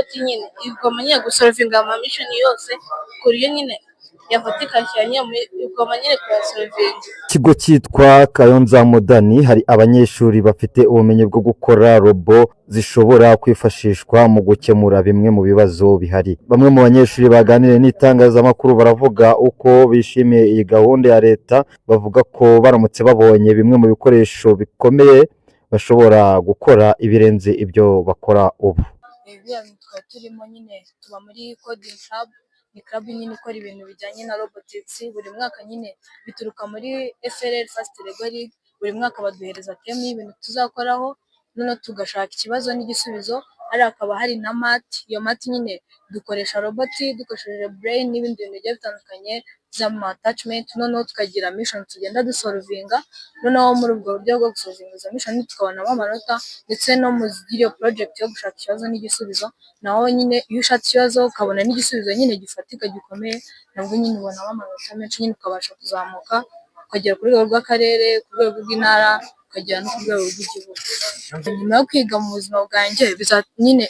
Robot nyine igomba nyine gusolvinga ama mission yose, ku buryo nyine yafata ikashyira nyine muri, igomba nyine kuyasolvinga. Ikigo cyitwa Kayonza Modern, hari abanyeshuri bafite ubumenyi bwo gukora robo zishobora kwifashishwa mu gukemura bimwe mu bibazo bihari. Bamwe mu banyeshuri baganiriye n'itangazamakuru baravuga uko bishimiye iyi gahunda ya leta, bavuga ko baramutse babonye bimwe mu bikoresho bikomeye bashobora gukora ibirenze ibyo bakora ubu. Biriya bintu twari turimo nyine, tuba muri coding club, ni club nyine ikora ibintu bijyanye na robotics. Buri mwaka nyine bituruka muri FLL, First Lego League. Buri mwaka baduhereza theme y'ibintu tuzakoraho, noneho tugashaka ikibazo n'igisubizo. Hariya hakaba hari na mat. Iyo mat nyine dukoresha robot, dukoresheje brain n'ibindi bintu bigiye bitandukanye by'ama attachment, noneho tukagira mission tugenda dusolvinga. Noneho muri ubwo buryo bwo gusolvinga izo mission tukabonamo amanota, ndetse no mu iyo project yo gushaka ikibazo n'igisubizo naho nyine iyo ushatse ikibazo ukabona n'igisubizo nyine gifatika gikomeye, nabwo nyine ubonamo amanota menshi nyine, ukabasha kuzamuka ukagera ku rwego rw'akarere, ku rwego rw'intara, ukagera no ku rwego rw'igihugu. Nyuma yo kwiga, mu buzima bwanjye nyine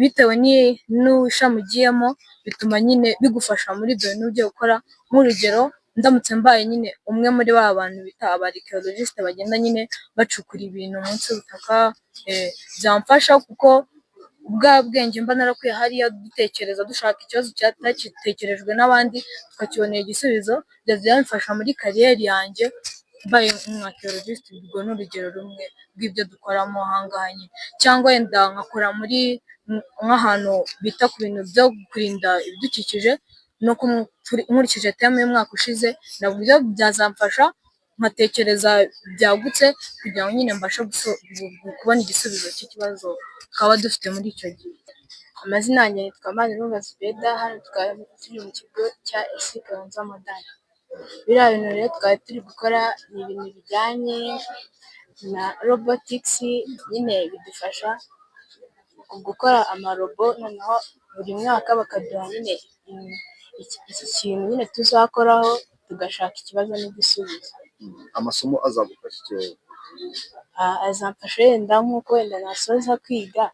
bitewe n'ishami ugiyemo, bituma nyine bigufasha muri ibyo bintu ugiye gukora. Nk'urugero, ndamutse mbaye nyine umwe muri ba bantu bita aba archaeologist, bagenda nyine bacukura ibintu munsi y'ubutaka, byamfasha kuko bwa bwenge mba narakuye hariya dutekereza, dushaka ikibazo cyatatekerejwe n'abandi, tukakibonera igisubizo, byamfasha muri career yanjye mbaye umu archaeologist. Urwo ni urugero rumwe rw'ibyo dukoramo aha ngaha nyine. Cyangwa wenda nkakora muri nk'ahantu bita ku bintu byo kurinda ibidukikije, nkurikije theme y'umwaka ushize, nabyo byazamfasha nkatekereza byagutse kugira ngo nyine mbashe kubona igisubizo cy'ikibazo twaba dufite muri icyo gihe. Amazina yanjye nitwa Manirumva Zubeda, hano tukaba turi mu kigo cya ES Kayonza Modern. Biriya bintu rero twari turi gukora ni ibintu bijyanye na robotics, nyine bidufasha gukora amarobo, noneho buri mwaka bakaduha nyine iki kintu nyine tuzakoraho, tugashaka ikibazo n'igisubizo. Amasomo azagufasha iki wowe? Azamfasha wenda nk'uko wenda nasoza kwiga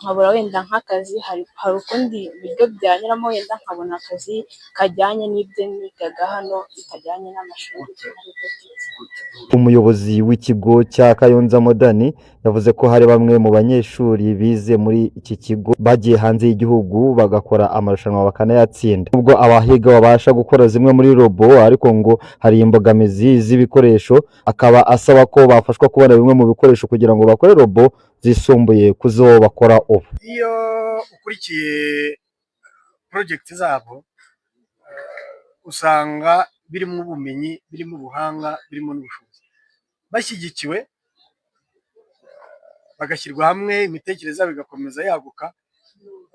nkabura wenda nk'akazi, hari ukundi buryo byanyuramo wenda nkabona akazi kajyanye n'ibyo nigaga hano, bitajyanye n'amashuri na robotics. Umuyobozi w'ikigo cya Kayonza Modern yavuze ko hari bamwe mu banyeshuri bize muri iki kigo bagiye hanze y'igihugu bagakora amarushanwa bakanayatsinda. Nubwo abahiga babasha gukora zimwe muri robo, ariko ngo hari imbogamizi z'ibikoresho, akaba asaba ko bafashwa kubona bimwe mu bikoresho kugira ngo bakore robo zisumbuye ku zo bakora ubu. Iyo ukurikiye project zabo, usanga birimo ubumenyi, birimo ubuhanga, birimo n'ubushobozi. Bashyigikiwe, bagashyirwa hamwe, imitekerereze yabo igakomeza yaguka,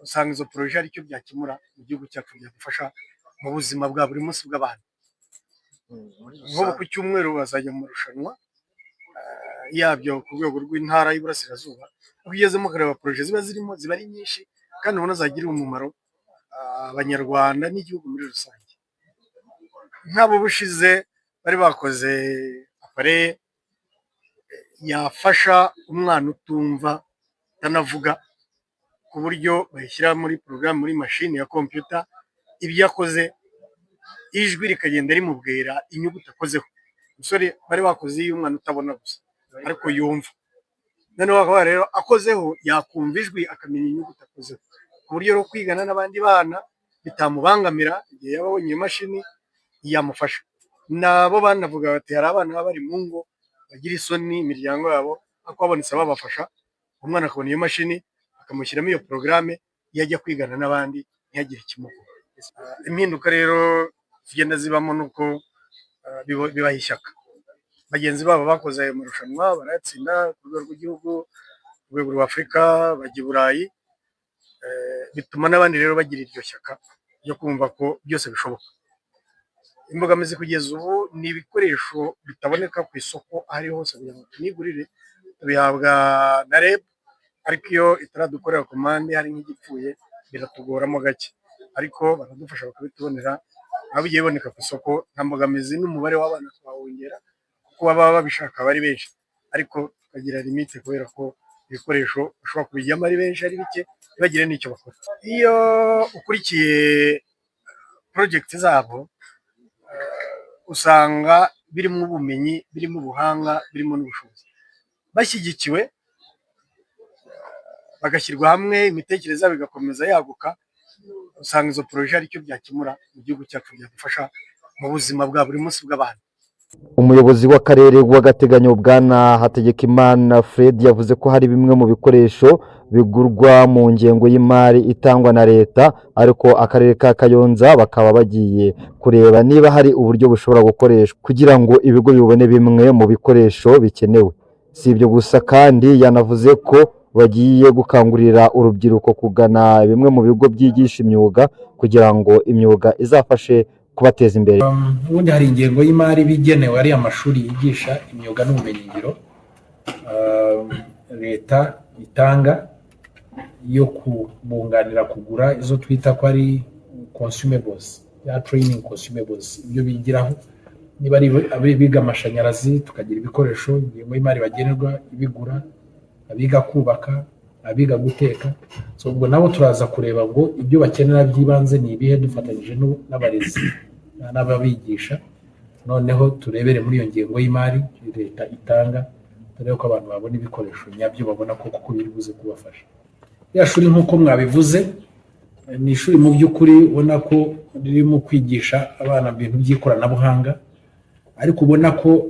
usanga izo projet aricyo byakemura mu gihugu cyacu, byadufasha mu buzima bwa buri munsi bw'abantu. Nk'ubu ku cyumweru bazajya mu marushanwa yabyo ku rwego rw'intara y'Iburasirazuba. Aho ugezemo ukareba projet ziba zirimo, ziba ari nyinshi kandi ubona zagirira umumaro Abanyarwanda n'igihugu muri rusange. Nk'abo bushize bari bakoze appareil yafasha umwana utumva utanavuga, ku buryo bayishyira muri porogaramu muri mashini ya kompiyuta, ibyo akoze ijwi rikagenda rimubwira inyuguti akozeho. Umusore bari bakoze iy'umwana utabona gusa ariko yumva, noneho bakaba rero akozeho yakumva ijwi akamenya inyuguti akozeho, ku buryo rero kwigana n'abandi bana bitamubangamira. Igihe yaba abonye iyo mashini yamufasha. Nabo banavuga bati hari abana baba bari mu ngo bagira isoni imiryango yabo, ariko habonetse ababafasha, umwana akabona iyo mashini bakamushyiramo iyo porogaramu, iyo ajya kwigana n'abandi ntihagire ikimugora. Impinduka rero zigenda zibamo nuko bibaha ishyaka. Bagenzi babo bakoze ayo marushanwa barayatsinda ku rwego rw'igihugu, ku rwego rwa Afurika, bajya i Burayi, bituma n'abandi rero bagira iryo shyaka ryo kumva ko byose bishoboka. Imbogamizi kugeza ubu ni ibikoresho bitaboneka ku isoko aho ari hose kugira ngo tunigurire, tubihabwa na REB, ariko iyo itaradukorera komande hari nk'igipfuye biratugoramo gake, ariko baradufasha bakabitubonera. Aho bigiye biboneka ku isoko nta mbogamizi, n'umubare w'abana twawongera kuko baba babishaka bari benshi, ariko tukagira limite kubera ko Ibikoresho bashobora kubijyamo ari benshi, ari bike ntibagire n'icyo bakora. Iyo ukurikiye project zabo, usanga birimo ubumenyi, birimo ubuhanga, birimo n'ubushobozi. Bashyigikiwe, bagashyirwa hamwe, imitekerereze yabo igakomeza yaguka, usanga izo projet hari icyo byakemura mu gihugu cyacu, byadufasha mu buzima bwa buri munsi bw'abantu. Umuyobozi w'akarere w'agateganyo, Bwana Hategekimana Fred, yavuze ko hari bimwe mu bikoresho bigurwa mu ngengo y'imari itangwa na leta, ariko akarere ka Kayonza bakaba bagiye kureba niba hari uburyo bushobora gukoreshwa kugira ngo ibigo bibone bimwe mu bikoresho bikenewe. Si ibyo gusa kandi, yanavuze ko bagiye gukangurira urubyiruko kugana bimwe mu bigo byigisha imyuga kugira ngo imyuga izafashe kubateza imbere. Ubundi hari ingengo y'imari iba igenewe ariya mashuri yigisha imyuga n'ubumenyingiro, leta itanga yo kubunganira kugura izo twita ko ari consumables ya training consumables, ibyo bigiraho. Niba ari abiga amashanyarazi, tukagira ibikoresho, ingengo y'imari bagenerwa ibigura, abiga kubaka, abiga guteka. So ubwo nabo turaza kureba ngo ibyo bakenera by'ibanze ni ibihe, dufatanyije n'abarezi n'ababigisha, noneho turebere muri iyo ngengo y'imari leta itanga, turebe ko abantu babona ibikoresho nyabyo, babona ko kuko biri buze kubafasha. Ya shuri, nk'uko mwabivuze, ni ishuri mu by'ukuri ubona ko ririmo kwigisha abana ibintu by'ikoranabuhanga, ariko ubona ko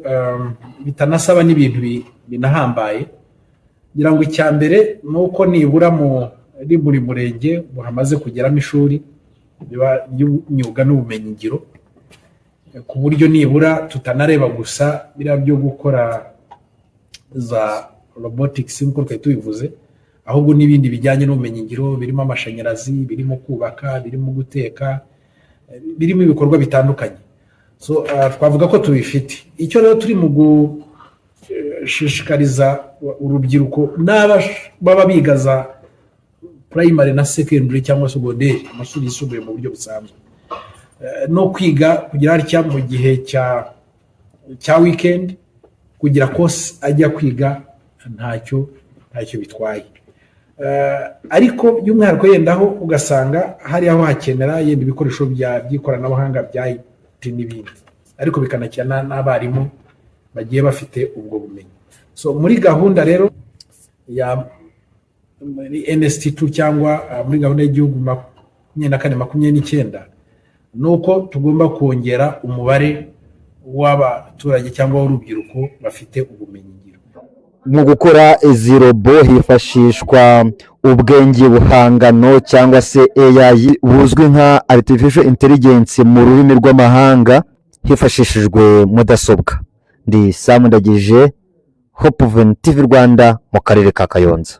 bitanasaba n'ibintu binahambaye. Ngira ngo icya mbere ni uko nibura muri buri murenge ubu hamaze kugeramo ishuri ry'imyuga n'ubumenyingiro, ku buryo nibura tutanareba gusa biriya byo gukora za robotics nk'uko twari tubivuze, ahubwo n'ibindi bijyanye n'ubumenyingiro birimo amashanyarazi, birimo kubaka, birimo guteka, birimo ibikorwa bitandukanye. So twavuga ko tubifite. Icyo rero turi mu gushishikariza urubyiruko n'aba baba biga za primary na secondary cyangwa segonderi, amashuri yisumbuye mu buryo busanzwe, no kwiga kugira atya mu gihe cya weekend, kugira course ajya kwiga, ntacyo bitwaye. Ariko by'umwihariko yenda aho ugasanga hari aho hakenera yenda ibikoresho by'ikoranabuhanga bya IT n'ibindi, ariko bikanakina n'abarimu bagiye bafite ubwo bumenyi. So muri gahunda rero ya muri NST2 cyangwa muri gahunda y'igihugu 24-29, ni uko tugomba kongera umubare w'abaturage cyangwa w'urubyiruko bafite ubumenyingiro. Mu gukora izi robo hifashishwa ubwenge buhangano cyangwa se AI, buzwi nka artificial intelligence mu rurimi rw'amahanga, hifashishijwe mudasobwa. Ndi Sam Ndagije, Hope TV Rwanda, mu karere ka Kayonza.